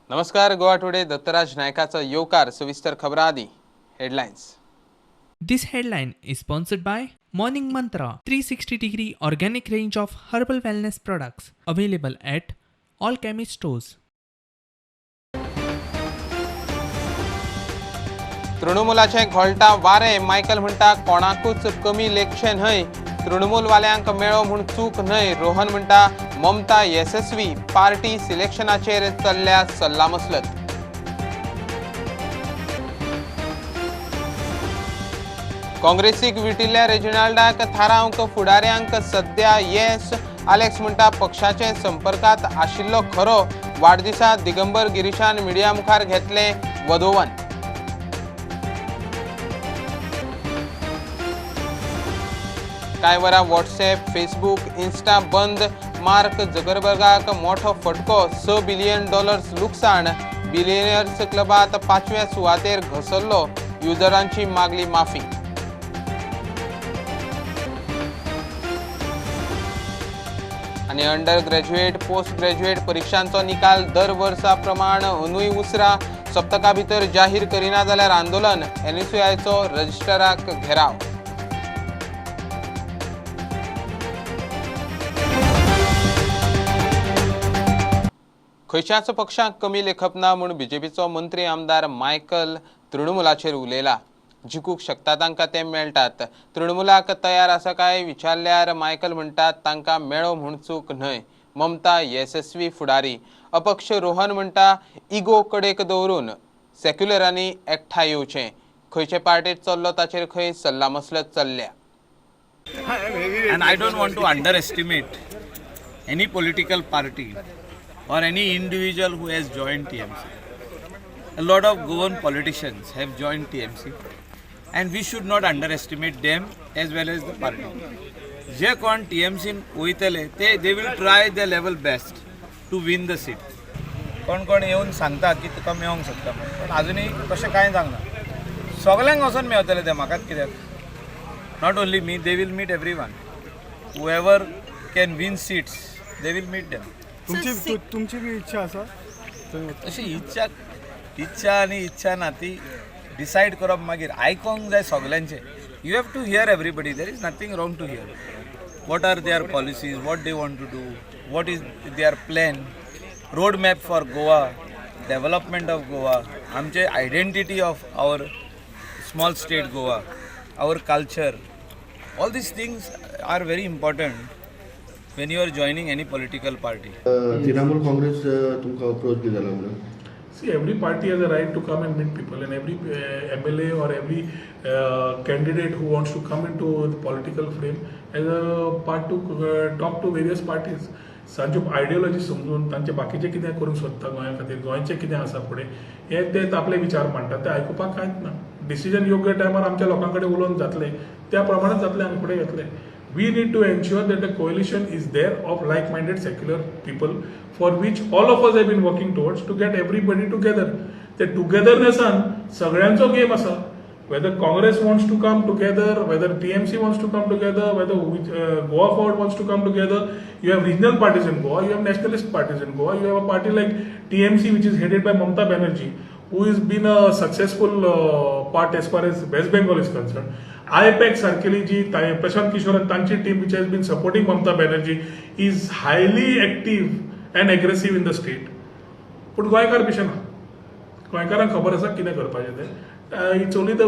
नमस्कार, गोवा टुडे दत्तराज नायकाचो येवकार. सविस्तर खबरां आदी headlines. This headline is sponsored by Morning Mantra 360 degree organic range of herbal wellness products available at all chemist stores. तृणमूलाचे घोळटा वारे. मायकल म्हणटा कोणाकूच कमी लेखचें न्हय, तृणमूलवाल्यांक मेळो म्हूण चूक न्हय. रोहन म्हणटा ममता येसस्वी, पार्टी सिलेक्शनाचेर चल्ल्या सल्लामसलत. काँग्रेसीक विटिल्ल्या रेजिनाल्डाक थारावंक फुडाऱ्यांक सद्या येस. आलेक्स म्हणटा पक्षाचे संपर्कात आशिल्लो खरो. वाडदिसा दिगंबर गिरीशान मिडिया मुखार घेतलें वधोवन. कांय वरां व्हॉट्सॅप, फेसबूक, इन्स्टा बंद. मार्क झुकरबर्गाक मोठो फटको, $6 बिलियन लुकसाण. बिलियनर्स क्लबात पांचव्या सुवातेर घसरलो. युजरांची मागली माफी. आनी अंडर ग्रॅज्युएट, पोस्ट ग्रॅज्युएट परिक्षांचो निकाल दर वर्सा प्रमाण अंदूय उसरा. सप्तका भितर जाहीर करिना जाल्यार आंदोलन. एनएसयूआयचो रजिस्ट्राराक घेराव. खंयच्याच पक्षाक कमी लेखप ना म्हूण बीजेपीचो मंत्री आमदार मायकल तृणमूलाचेर उलयला. जिखूंक शकता तांकां ते मेळटात. तृणमूलाक तयार आसा काय विचारल्यार मायकल म्हणटात तांकां मेळो म्हूण चूक न्हय. ममता येसस्वी फुडारी. अपक्ष रोहन म्हणटा इगो कडेक दवरून सेक्युलरांनी एकठांय येवचें. खंयचे पार्टेत चल्लो ताचेर खंय सल्लामसलत चल्ल्या. And I don't want to underestimate any political party or any individual who has joined TMC. A lot of Goan politicians have joined TMC and we should not underestimate them as well as the party. जे कोण TMC वयतले ते they will try their level best to win the seat. कोण कोण येवन सांगता की तुका मेळोंक शकता म्हणून, पण अजुनूय तशें कांय जावंक ना. सगल्यांक वचोन मेळतले ते, म्हाकाच कित्याक? Not only me, they will meet everyone. Whoever can win seats, they will meet them. तुमची बी इच्छा आसा? अशी इच्छा इच्छा आनी इच्छा ना, ती डिसायड करप मागीर आयकोंक जाय सगल्यांचें. You have to hear everybody. There is nothing wrong to hear what are their policies, what they want to do, what is their plan, road map for Goa, development of Goa, आमचे identity of our small state Goa, our culture. All these things are very important when you are joining any political party. Trinamool Congress तुमकां approach बी जाला म्हणून? See, every party has a right to come and meet people, and every MLA or every candidate who wants to come into the political frame has a part to talk to various parties. तांच्यो ideology समजून तांचे बाकीचे कितें करूंक सोदता गोंया खातीर, गोंयचें कितें आसा फुडें, हे ते आपले विचार मांडटात, ते आयकुपाक कांयच ना. डिसिजन योग्य टायमार आमच्या लोकां कडेन उलोवन जातलें, त्या प्रमाणे जातलें, आमी फुडें येतले. We need to ensure that a coalition is there of like-minded secular people for which all of us have been working towards to get everybody together. ते टुगेदरनेसान सगळ्यांचो गेम आसा. Whether Congress wants to come together, whether TMC wants to come together, whether Goa Forward wants to come together, you have regional parties in Goa, you have nationalist parties in Goa, you have a party like TMC which is headed by Mamata Banerjee, who has been a successful part as far as West Bengal is concerned. I-PAC सारकेली जी प्रशांत किशोर आणि तांची team which has been supporting Mamata Banerjee is highly active and aggressive in the state. पूण गोंयकार पिशे ना. गोंयकारांक खबर आसा कितें करपाचें तें. It's only the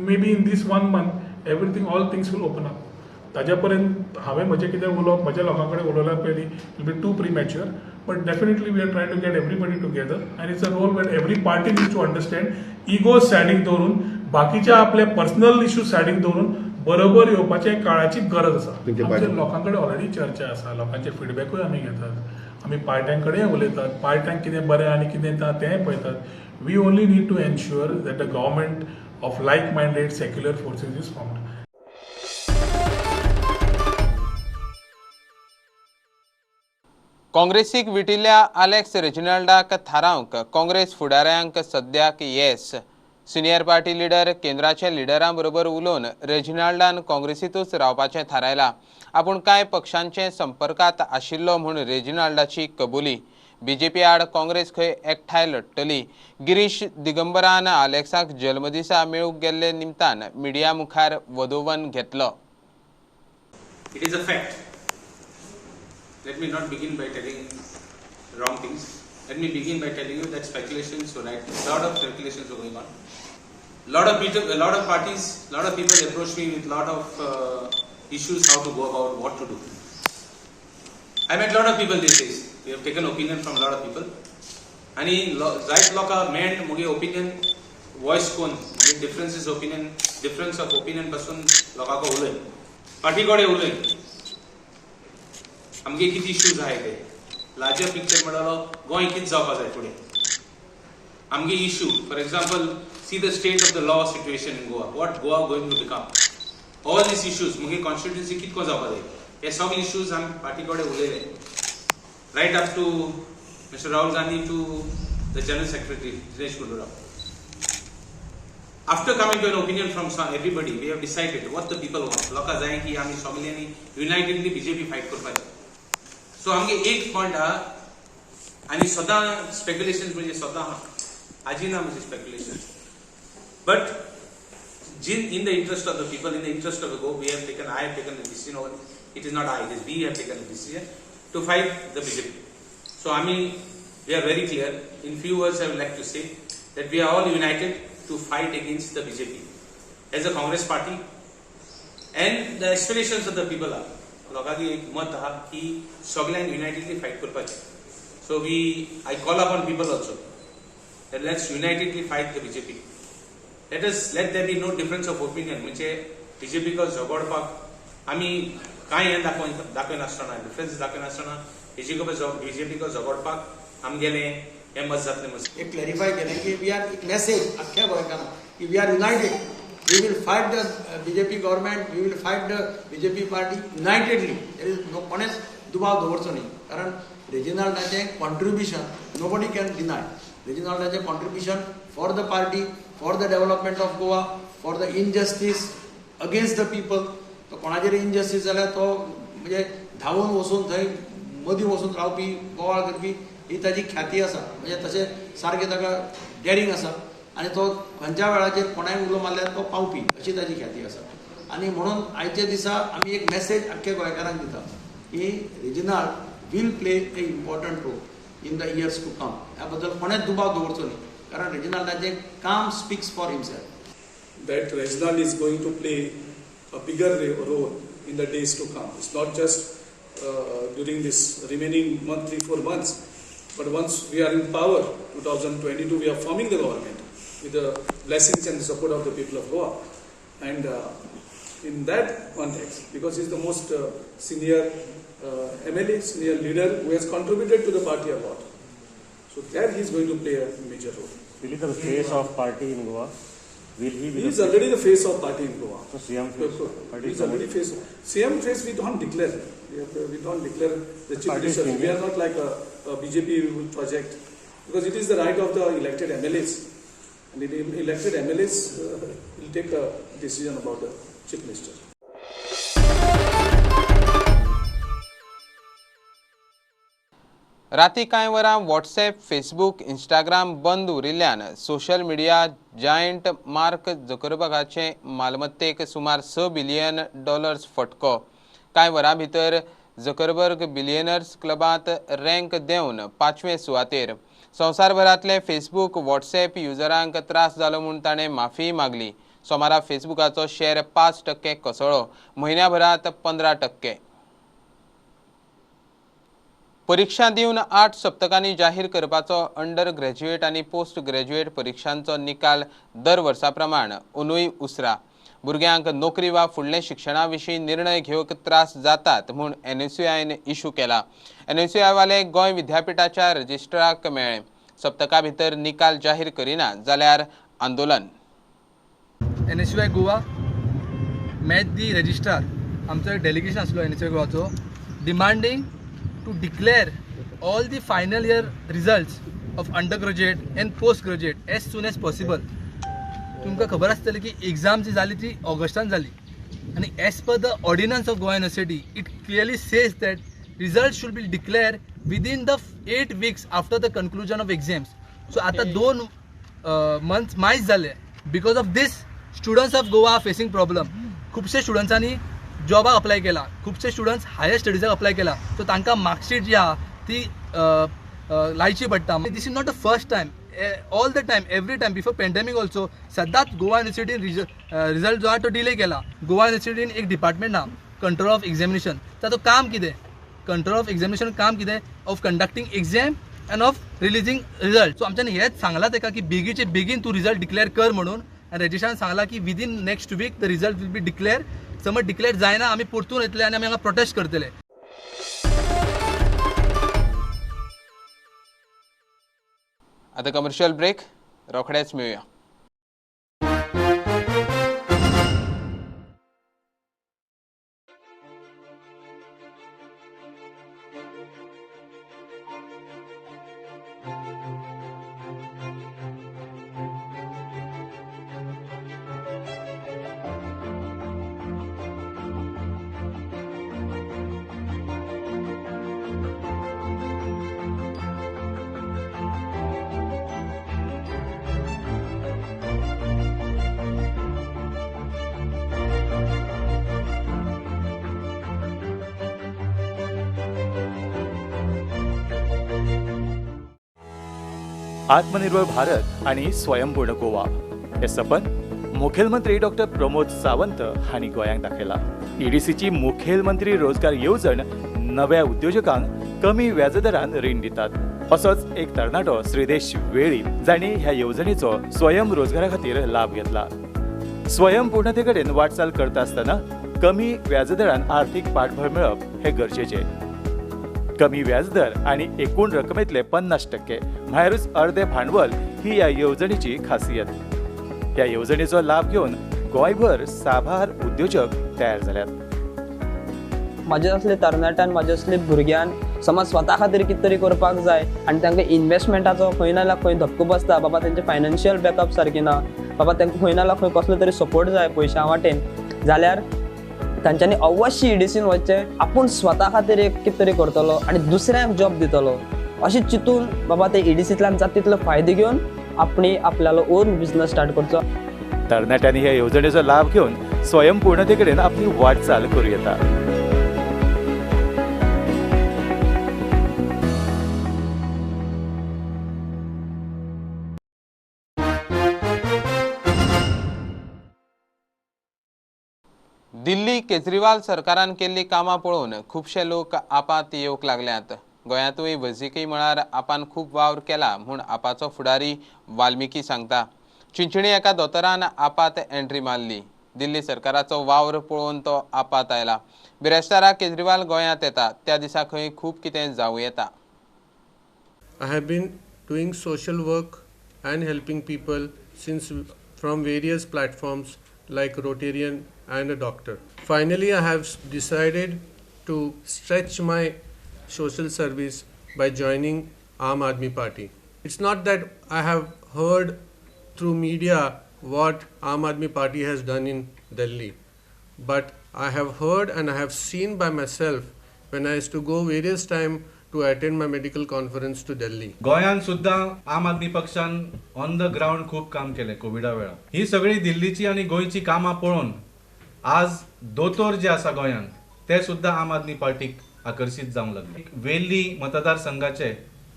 maybe in this one month everything, all things will open up. ताज्या पर्यंत हांवें म्हजें कितें उलोवप, म्हज्या लोकां कडेन उलोवल्या पयलीं will be too premature, but definitely we are try to get everybody together and it's a role where every party needs to understand, ego सायडीक दवरून, बाकीच्या आपले पर्सनल इश्यू सायडीक दवरून बरोबर येवपाचें काळाची गरज आसा. तुमच्या आमच्या लोकां कडेन ऑलरेडी चर्चा आसा, लोकांचे फिडबॅकूय आमी घेतात, आमी पार्ट्यां कडेन उलयतात, पार्ट्यांक कितें बरें आनी कितें ना तेंय पळयतात. We only need to ensure that the government of like minded secular forces is formed. काँग्रेसीक विटिल्ल्या आलेक्स रेजिनाल्डाक थारावंक काँग्रेस फुडाऱ्यांक सद्याक येस. सिनियर पार्टी लिडर केंद्राच्या लिडरां बरोबर उलोवन रेजिनाल्डान काँग्रेसींतूच रावपाचें थारायलां. आपूण कांय पक्षांचे संपर्कांत आशिल्लो म्हूण रेजिनाल्डाची कबुली. बीजेपी आड काँग्रेस खंय एकठांय लढटली. गिरीश दिगंबरान आलेक्साक जल्मदिसा मेळूंक गेल्ले निमतान मिडिया मुखार वधोवन घेतलो. It is a fact. Let me not begin by telling wrong things. Let me begin by telling you that speculations were right. A lot of speculations were going on. Lot of people, a lot of parties, lot of people approached me with lot of issues, how to go about, what to do. I met lot of people these days. We have taken opinion from a lot of people. आनी जायत लोकां मेळ मुगे opinion voice कोन म्हणजे differences opinion, difference of opinion पासून लोकांक उलय, पार्टी कडेन उलय, आमगे कितें इश्यूज आहाय ते लार्जर पिक्चर म्हणलो गोंय कितें जावपा जाय फुडें आमगे issue. For example, see the state of the law situation in Goa, what Goa going to become, all these issues, मुगे कॉन्स्टिट्युन्सी कितें कोन जावपा जाय, हे सगळे इश्यूज आमी पार्टी कडेन उलयले, right up to Mister Rahul Gandhi to the General Secretary Dinesh Gundu Rao. After coming to an opinion from everybody, we have decided what the people want. लोकां जाय की आमी सगल्यांनी युनायटेडली बीजेपी फायट करपाचें. So आमगे एक पॉयंट आहा आनी सदां स्पेक्युलेशन म्हणजे सदां आहा, आजी ना म्हणजे speculation, but in the interest of the people, in the interest of the Goa, we have taken, I have taken the decision over, it is not I, it is we have taken the decision to fight the BJP. So I mean, we are very clear. In few words, I would like to say that we are all united to fight against the BJP as a Congress party, and the aspirations of the people are, लोकांची एक मत आहा की सगळ्यांक युनायटेडली fight करपाचें. So I call upon people also that let's unitedly fight the BJP. Let there be no difference of opinion. म्हणजे बीजेपीक झगडपाक आमी कांय हें दाखयनासतना, डिफरन्स दाखयनासतना बीजेपीक झगडपाक आमगेलें हें मत जातलें मत. एक क्लॅरिफाय केलें की we are, एक मेसेज अख्ख्या गोंयकारांक की we are united, we will fight the BJP government, we will fight the BJP party unitedly. There is no, कोणेच दुबाव दवरचो न्ही, कारण रेजिनाल्डाचें कॉन्ट्रिब्युशन नोबडी can deny. रेजिनाल्डाचें contribution for the party, for the development of Goa, for the injustice against the people. तो कोणाचेर injustice जाल्यार तो म्हणजे धांवून वचून थंय मदीं वचून रावपी, बोवाळ करपी, ही ताजी ख्याती आसा. म्हणजे तशें सारकें ताका डॅरींग आसा आनी तो खंयच्या वेळाचेर कोणाय उलो मारल्यार तो पावपी, अशी ताजी ख्याती आसा. आनी म्हणून आयच्या दिसा आमी एक मॅसेज आख्ख्या गोंयकारांक दिता की Reginald will play a important role in the years to come. ह्या बद्दल कोणेच दुबाव दवरचो न्ही, कारण रेजिनाल्डाचें काम speaks for himself. That Reginald is going to play a bigger role in the days to come. It's not just during this remaining month, 3-4 months, but once we are in power, 2022, we are forming the government with the blessings and the support of the people of Goa. And in that context, because he's the most senior MLA, senior leader who has contributed to the party a lot. So there he is going to play a major role. Will he be the face of party in Goa? Will he be He is the already the face of party in Goa. So CM face? Party He is already face. CM face we don't declare. We don't declare the chief Party is minister. We thinking. are not like a BJP project, because it is the right of the elected MLAs. And the elected MLAs will take a decision about the chief minister. राती कांय वरां WhatsApp, Facebook, Instagram बंद उरिल्ल्यान social media giant mark झुकरबर्गाचे मालमत्तेक सुमार $6 billion फटको. कांय वरां भितर Zuckerberg billionaires क्लबांत rank देंवन 5वे सुवातेर. संवसारभरांतले फेसबूक, व्हॉट्सॅप युजरांक त्रास जालो म्हूण ताणें माफीय मागली. सोमारा फेसबुकाचो शेअर 5% कोसळ्ळो, म्हयन्याभरांत 15%. परिक्षा दिवन 8 सप्तकांनी जाहीर करपाचो अंडर ग्रॅज्युएट आनी पोस्ट ग्रॅज्युएट परिक्षांचो निकाल दर वर्सा प्रमाण अंदूय उसरा. भुरग्यांक नोकरी वा फुडल्या शिक्षणा विशीं निर्णय घेवंक त्रास जातात म्हूण एनएसयूआयन इशू केला. एनएसयूआयवाले गोंय विद्यापिठाच्या रजिस्ट्राक मेळ्ळे. सप्तका भितर निकाल जाहीर करिना जाल्यार आंदोलन. NSUI Goa met the registrar, आमचो एक डेलिगेशन आसलो NSUI गोवाचो, demanding to declare all the final year results of undergraduate and postgraduate as soon as possible. तुमकां खबर आसतलें की एग्जाम जी जाली ती ऑगस्टान जाली आनी as per the ordinance of Goa University it clearly says that result should be declare within the 8 weeks after the conclusion of exams. So आतां 2 मंथ्स मायज जाले. Because of this students of Goa are facing problem. खुबशे स्टुडंट्सांनी जॉबाक apply केला, खुबशे students higher स्टडीजाक apply केला, so तांकां marksheet जी आहा ती लायची पडटा. This is not the first time, all the time, every time before pandemic also सदांच गोवा युनिवर्सिटीन रिजल्ट जो आहा तो डिले केला. गोवा युनिवर्सिटीन एक डिपार्टमेंट ना, कंट्रोल ऑफ एग्जामिनेशन, ताचो काम कितें? कंट्रोल ऑफ एग्जामिनेशन काम कितें? Of conducting exam and of releasing result. So आमच्यानी हेंच सांगलां ताका की बेगीचे बेगीन तूं रिजल्ट डिक्लेअर कर म्हणून, आनी रजिस्ट्रारान सांगलां की within next week the result will be declare. समज डिक्लेअर जायना आमी परतून येतले आनी आमी हांगा प्रोटेस्ट करतले. आता कमर्शियल ब्रेक, रोखडेच मेळुया. आत्मनिर्भर भारत आणि स्वयंपूर्ण गोवा हे सपन मुखेलमंत्री डॉक्टर प्रमोद सावंत हांणी गोंयांक दाखयला. ईडीसीची मुखेलमंत्री रोजगार येवजण नव्या उद्योजकांक कमी व्याजदरान रीण दितात. असोच एक तरणाटो श्रीदेश वेळीप जांणी ह्या येवजणेचो स्वयं रोजगारा खातीर लाभ घेतला. स्वयंपूर्णते कडेन वाटचाल करता आसतना कमी व्याजदरान आर्थिक पाठबळ मेळप हे गरजेचें. कमी व्याजदर आणि एकूण रकमेतले 50% म्हळ्यारूच अर्धे भांडवल ही ह्या येवजणेची खासियत. ह्या येवजणेचो लाभ घेवन गोंयभर साबार उद्योजक तयार जाल्यात. म्हाजे असले तरणाट्यान, म्हाजे असले भुरग्यान समज स्वता खातीर कितें तरी करपाक जाय आनी तांकां इन्वेस्टमेंटाचो खंय ना जाल्यार खंय धक्को बसता. बाबा तेंचे फायनान्शियल बॅकअप सारकें ना, बाबा तांकां खंय ना जाल्यार खंय कसलो तरी सपोर्ट जाय पयशां वाटेन, जाल्यार तांच्यांनी अवश्य ईडीसीन वचचें. आपूण स्वता खातीर एक कितें तरी करतलो आनी दुसऱ्यांक जॉब दितलो अशें चिंतून बाबा ते ईडीसींतल्यान जाता तितलो फायदो घेवन आपणी आपल्यालो ओन बिजनस स्टार्ट करचो. तरणाट्यांनी ह्या येवजणेचो लाभ घेवन स्वयंपूर्णते कडेन आपली वाटचाल करूं येता. दिल्ली केजरीवाल सरकारान केल्ली कामां पळोवन खुबशे लोक आपात येवंक लागल्यात. गोंयांतूय वैजकी मळार आपान खूब वावर केला म्हूण आपाचो फुडारी वाल्मिकी सांगता. चिंचणी एका दोतोरान आपात एंट्री मारली. दिल्ली सरकाराचो वावर पळोवन तो आपात आयला. बिरेस्तारा केजरीवाल गोंयांत येता त्या दिसा खंय खूब कितें जावं येता. I have been doing social work and helping people since from various platforms like Rotarian and a doctor. Finally, I have decided to stretch my social service by joining Aam Aadmi Party. It's not that I have heard through media what Aam Aadmi Party has done in Delhi, but I have heard and I have seen by myself when I used to go various time to attend my medical conference to Delhi. गोंयांत सुद्दां आम आदमी पक्षान on the ground खूब काम केलें कोविडा वेळार. ही सगळी दिल्लीची आनी गोंयची कामां पळोवन आज दोतोर जे आसा गोंयांत ते सुद्दां आम आदमी पार्टीक आकर्शीत जावंक लागले. वेल्ली मतदारसंघाचे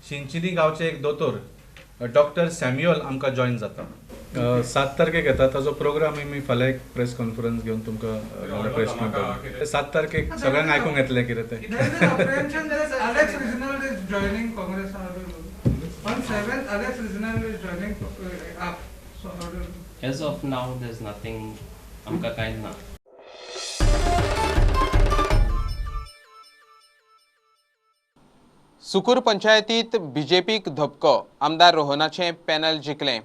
शिंचिनी गांवचे एक दोतोर डॉक्टर सॅम्युअल आमकां जॉयन जाता. 7 तारखेक येता ताजो प्रोग्राम आमी फाल्यां एक प्रेस कॉन्फरन्स घेवन तुमकां प्रेस मेळटलो. 7 तारखेक सगळ्यांक आयकूंक येतलें कितें तें. Alex Reginald is joining Congress. On 7th, Alex Reginald is joining AAP. So how do you... As of now, there's nothing. आमकां कांय ना. सुकूर पंचायतीत बीजेपीक धपको. आमदार रोहनाचें पॅनल जिखलें.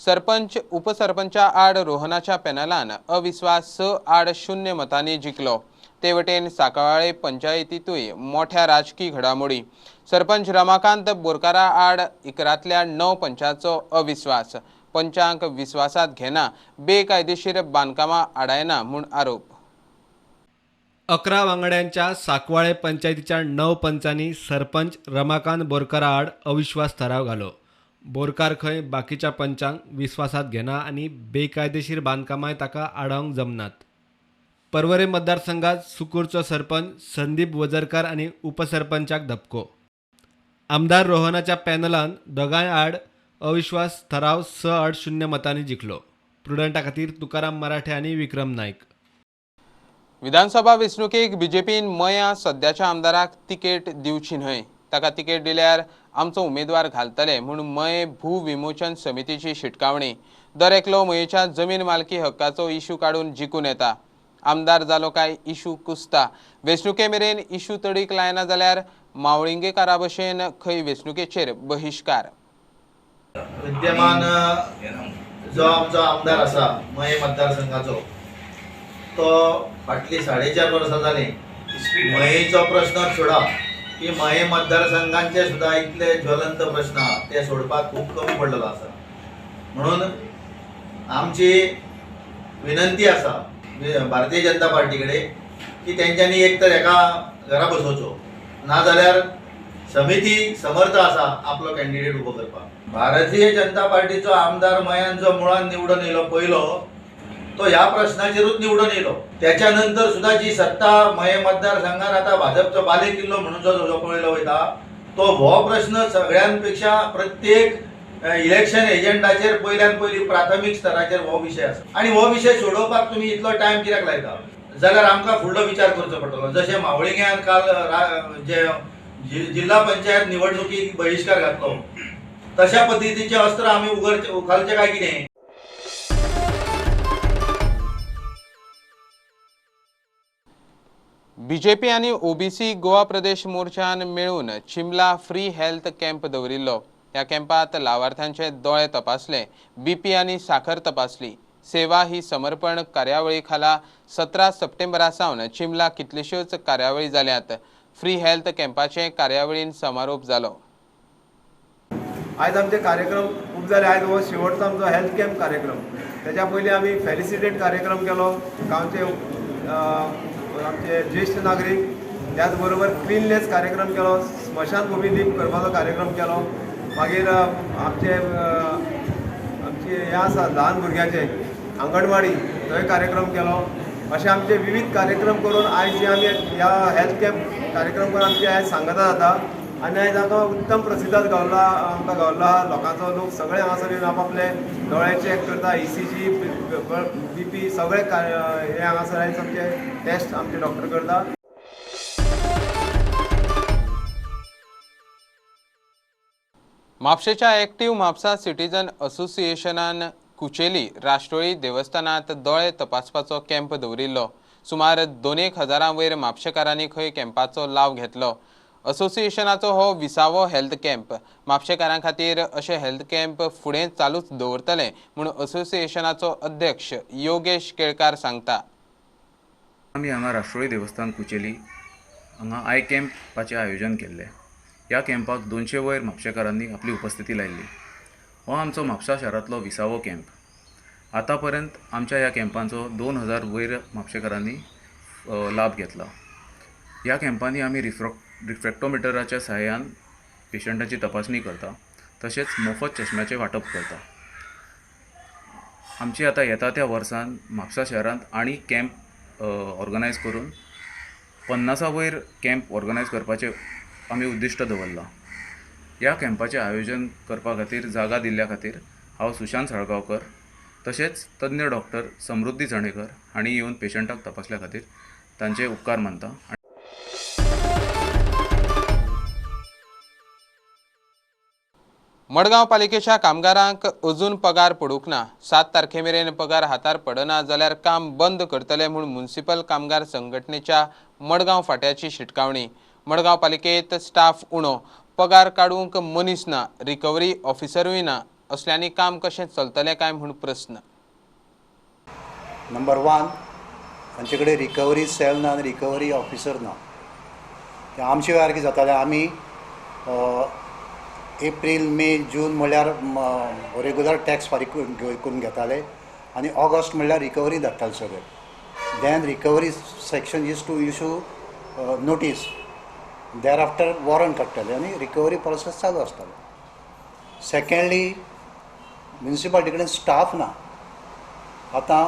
सरपंच उपसरपंचा आड रोहनाच्या पॅनलान अविस्वास 6-0 मतांनी जिखलो. ते वटेन साकवाळे पंचायतींतूय मोठ्या राजकी घडामोडी. सरपंच रमाकांत बोरकारा आड 11तल्या 9 पंचाचो अविस्वास. पंचांक विस्वासात घेना, बेकायदेशीर बांदकामां आडायना म्हूण आरोप. 11 वांगड्यांच्या सांकवाळे पंचायतीच्या 9 पंचांनी सरपंच रमाकांत बोरकारा आड अविश्वास थाराव घालो. बोरकार खंय बाकीच्या पंचांक विस्वासात घेना आनी बेकायदेशीर बांदकामांय ताका आडावंक जमनात. पर्वरे मतदारसंघात सुकूरचो सरपंच संदीप वजरकार आनी उपसरपंचाक धपको. आमदार रोहनाच्या पॅनलान दोगांय आड अविश्वास थाराव 6-0 मतांनी जिखलो. प्रुडंटा खातीर तुकाराम मराठे आनी विक्रम नायक. विधानसभा वेंचणुकेक बीजेपीन मयां सद्याच्या आमदाराक तिकेट दिवची न्हय, ताका तिकेट दिल्यार आमचो उमेदवार घालतले म्हूण मये भू विमोचन समितीची शिटकावणी. दर एकलो मयेच्या जमीन मालकी हक्काचो इशू काडून जिखून येता. आमदार जालो काय इशू कुसता. वेंचणुके मेरेन इशू तडीक लायना जाल्यार मावळिंगेकारा भशेन खंय वेंचणुकेचेर बहिश्कार. विद्यमान जो आमचो आमदार आसा मये मतदारसंघाचो तो फाटली 4.5 वर्सां जालीं मयेचो प्रश्न सोडा की मये मतदारसंघांचे सुद्दां इतले ज्वलंत प्रश्न आहा ते सोडपाक खूब कमी पडलेलो आसा. म्हणून आमची विनंती आसा भारतीय जनता पार्टी कडेन की तेंच्यांनी एक तर एका घरा बसोवचो, नाजाल्यार समिती समर्थ आसा आपलो कॅन्डिडेट उबो करपाक. भारतीय जनता पार्टीचो आमदार मयान जो मुळान निवडून येयलो पयलो तो ह्या प्रश्नाचेरूच निवडून येयलो. त्याच्या नंतर सुद्दां जी सत्ता मये मतदारसंघात आतां भाजपचो बाले किल्लो म्हणून जो पळयलो वयता तो हो प्रश्न सगळ्यांपेक्षा प्रत्येक इलेक्शन एजंटाचेर पयल्यान पयली प्राथमीक स्तराचेर हो विशय आसा आनी हो विशय सोडोवपाक तुमी इतलो टायम कित्याक लायता जाल्यार आमकां फुडलो विचार करचो पडटलो. जशें मावळिंग्यान काल जे जिल्हा पंचायत निवडणुकीक बहिश्कार घातलो तशा पद्दतीचे अस्त्र आमी उखलचे काय कितें. बीजेपी आनी ओबीसी गोवा प्रदेश मोर्चान मेळून चिमला फ्री हेल्थ कॅम्प दवरिल्लो. ह्या कॅम्पात लावार्थ्यांचे दोळे तपासले, बीपी आनी साखर तपासली. सेवा ही समर्पण कार्यावळी खाला 17 सप्टेंबरा सावन चिमला कितल्योश्योच कार्यावळी जाल्यात. फ्री हेल्थ कॅम्पाचे कार्यावळीन समारोप जालो. आयज आमचे कार्यक्रम खूब जाले. आयज हो शेवटचो आमचो हेल्थ कॅम्प कार्यक्रम. त्याच्या पयलीं आमी फेलिसिटेट कार्यक्रम केलो गांवचे आमचे ज्येश्ठ नागरीक, त्याच बरोबर क्लिननेस कार्यक्रम केलो, स्मशानभूमी दीप करपाचो कार्यक्रम केलो. मागीर आमचे आमचे हें आसा ल्हान भुरग्याचे आंगणवाडी थंय कार्यक्रम केलो. अशे आमचे विविध कार्यक्रम करून आयज जे आमी ह्या हेल्थ कॅम्प कार्यक्रम करून आमचे आयज सांगता जाता आनी आयज आमकां उत्तम प्रसिद्धाद गावला, आमकां गावला लोकांचो. लोक सगळे हांगासर येवन आपआपले दोळे चॅक करता, ECG, BP सगळे हे हांगासर आयज आमचे टेस्ट आमचे डॉक्टर करता. म्हापशेच्या एक्टिव्ह म्हापसा सिटीजन असोसिएशनान कुचेली राष्ट्रोळी देवस्थानात दोळे तपासपाचो कॅम्प दवरिल्लो. सुमार 2,000 वयर म्हापशेकारांनी खंय कॅम्पाचो लाव घेतलो. असोसिएशनाचो हो 20वो हेल्थ कॅम्प. म्हापशेकारां खातीर अशे हेल्थ कॅम्प फुडें चालूच दवरतले म्हूण असोसिएशनाचो अध्यक्ष योगेश केळकार सांगता. आमी हांगा राष्ट्रोळी देवस्थान कुचेली हांगा I कॅम्पाचें आयोजन केल्लें. ह्या कॅम्पाक 200 वयर म्हापशेकारांनी आपली उपस्थिती लायिल्ली. हो आमचो म्हापसा शारांतलो 20वो कॅम्प. आतां पर्यंत आमच्या ह्या कॅम्पांचो 2000 वयर म्हापशेकारांनी लाभ घेतला. ह्या कॅम्पांनी आमी रिफ्रेक्टोमिटराच्या सहाय्यान पेशंटाची तपासणी करता, तशेंच मोफत चश्म्याचें वांटप करता. आमची आतां येता त्या वर्सान म्हापसा शहरांत आनी कॅम्प ऑर्गनायज करून 50 वयर कॅम्प ऑर्गनायज करपाचें आमी उद्दिश्ट दवरलां. ह्या कॅम्पाचें आयोजन करपा खातीर जागा दिल्ल्या खातीर हांव सुशांत साळगांवकर तशेंच तज्ञ डॉक्टर समृद्धी चणेकर हांणी येवन पेशंटाक तपासल्या खातीर तांचे उपकार मानता. मडगांव पालिकेच्या कामगारांक अजून पगार पडूंक ना. 7 तारखे मेरेन पगार हातार पडना जाल्यार काम बंद करतले म्हूण म्युनिसिपल कामगार संघटनेच्या मडगांव फांट्याची शिटकावणी. मडगांव पालिकेत स्टाफ उणो, पगार काडूंक मनीस ना, रिकव्हरी ऑफिसरूय ना, असल्यांनी काम कशें चलतलें काय म्हूण प्रस्न. नंबर 1, तांचे कडेन रिकव्हरी सेल ना आनी रिकव्हरी ऑफिसर ना. ते आमचे वेळार कितें जातालें, आमी एप्रील मे जून म्हणल्यार रेगुलर टॅक्स फारीक करून घेताले आनी ऑगस्ट म्हणल्यार रिकव्हरी धाडटाले सगळे. Then recovery section is to issue notice, thereafter warrant काडटले आनी रिकवरी प्रोसेस चालू आसतलो. सेकंडली, म्युनिसिपालिटी कडेन स्टाफ ना. आतां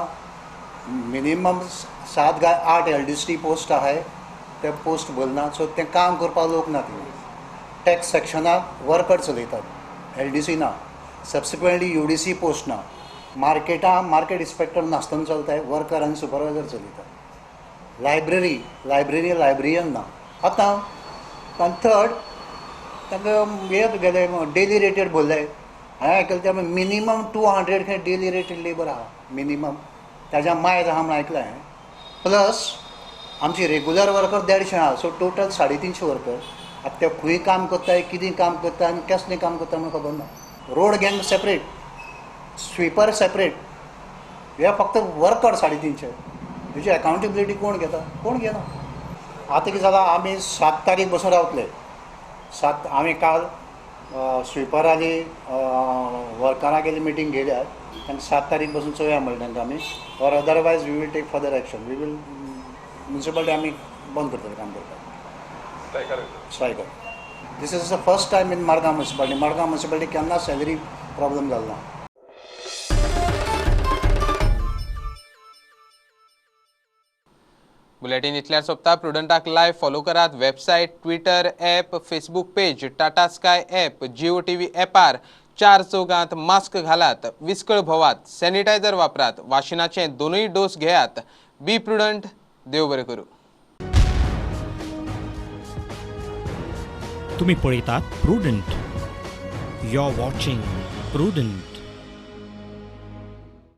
मिनिमम 7 काय 8 LDC post आहाय, ते पोस्ट भरना, सो तें काम करपाक लोक ना. थिंगा टॅक्स सेक्शनाक वर्कर चलयतात, LDC ना. सबसिक्वेंटली UDC post ना. मार्केटां मार्केट इन्स्पेक्टर नासतना चलताय, वर्कर आनी सुपरवायजर चलयतात. लायब्ररी लायब्ररी लायब्ररियन ना. आतां आनी थर्ड, तांकां हे गेले डेली रेटेड भरले. हांवें आयकलें ते मिनिमम 200 खंय डेली रेटेड लेबर आहा मिनिमम, ताज्या मायज आहा म्हूण आयकलें हांवें. प्लस आमची रेगुलर वर्कर 150 आहा, सो टोटल 350 वर्कर. आतां ते खंय काम करताय, कितें काम करता आनी कसलें काम करता म्हूण खबर ना. Road gang separate, sweeper separate, हे फक्त वर्कर 350. हेची अकाउंटेबिलिटी कोण घेता? कोण घेना. आतां कितें जालां, आमी 7 तारीख बसून रावतले. 7 आमी काल स्विपराली वर्करां मिटींग घेयल्या, तांकां 7 तारीख बसून चोवया म्हणलें तांकां आमी, or otherwise we will take further action. We will municipality आमी बंद करतले काम करपाक, striker. This is the first time in Margao municipality. Margao municipality केन्ना सॅलरी प्रॉब्लम जालो ना. बुलेटीन इतल्यार सोंपता. प्रुडंटाक लायव्ह फॉलो करात. Website, Twitter app, Facebook page, Tata Sky app, Jio TV ऍपार. 4 चौगांत मास्क घालात, विस्कळ भोवात, सॅनिटायझर वापरात, वाशिनाचे 2 डोस घेयात. Be prudent. देव बरें करूं. तुम्ही पळयतात Prudent. You are watching Prudent.